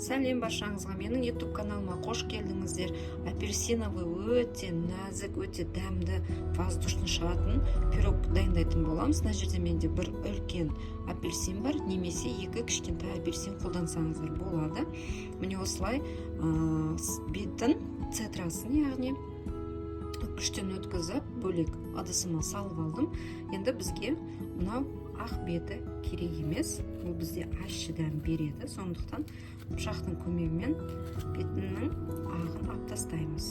Сәлем баршаңызға, менің YouTube каналыма қош келдіңіздер. Апельсиновый өте нәзік, өте дәмді, воздушный шығатын пирог дайындайтын боламыз. Мына жерде менде бір үлкен апельсин бар, немесе екі кішкентай апельсин қолдансаңыздар болады. Міне осылай бетін, цедрасын, яғни күштен өткізіп, бөлек ыдысыма салып алдым. Енді бізге мынау ақ беті керек емес, ол бізде ащы дәм береді, сондықтан пышақтың көмегімен бетінің ағын алып тастаймыз.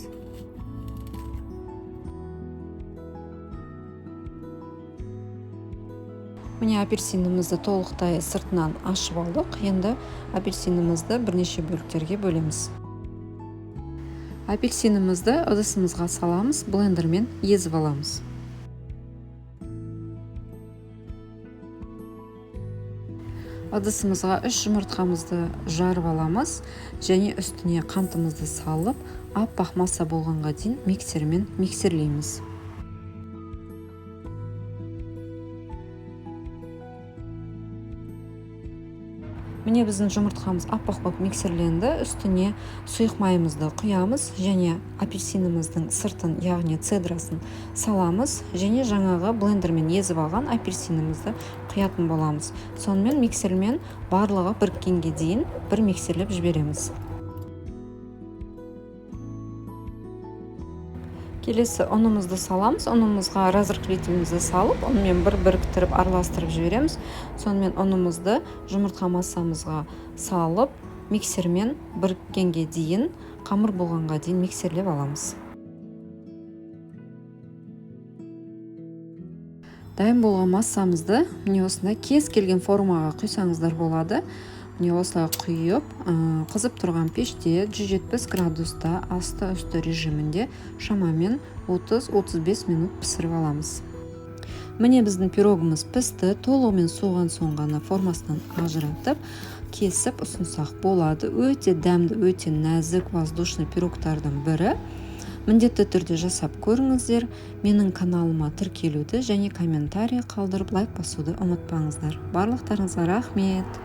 Міне, апельсинімізді толықтай сыртынан ашып алдық. Енді апельсинімізді бірнеше бөліктерге бөлеміз. Апельсинімізді ыдысымызға саламыз, блендермен езіп аламыз. Ыдысымызға 3 жұмыртқамызды жарып аламыз және үстіне қантымызды салып, аппақ масса болғанға дейін миксермен миксерлейміз. Міне, біздің жұмыртқамыз аппақ болып миксерленді. Үстіне сұйық майымызды құямыз және апельсиніміздің сыртын, яғни цедрасын саламыз және жаңағы блендермен езіп алған апельсинімізді құятын боламыз. Сонымен миксермен барлығы біріккенге дейін бір миксерлеп жібереміз. Келесі ұнымызды саламыз. Ұнымызға разрыхлителімізді салып, ұнмен бір біріктіріп араластырып жібереміз. Сонымен ұнымызды жұмыртқа массамызға салып, миксермен біріккенге дейін, қамыр болғанға дейін миксерлеп аламыз. Дайын болған массамызды міне осындай кез келген формаға құйсаңыздар болады. Міне осылай құйып, қызып тұрған пеште 170 градуста асты үсті режимінде шамамен 30-35 минут пісіріп аламыз. Міне, біздің пирогымыз пісті. Толығымен суыған соң ғана формасынан ажыратып, кесіп ұсынсақ болады. Өте дәмді, өте нәзік воздушный пирогтардың бірі. Міндетті түрде жасап көріңіздер. Менің каналыма тіркелуді және комментарий қалдырып, лайк басуды ұмытпаңыздар. Барлықтарыңызға рахмет.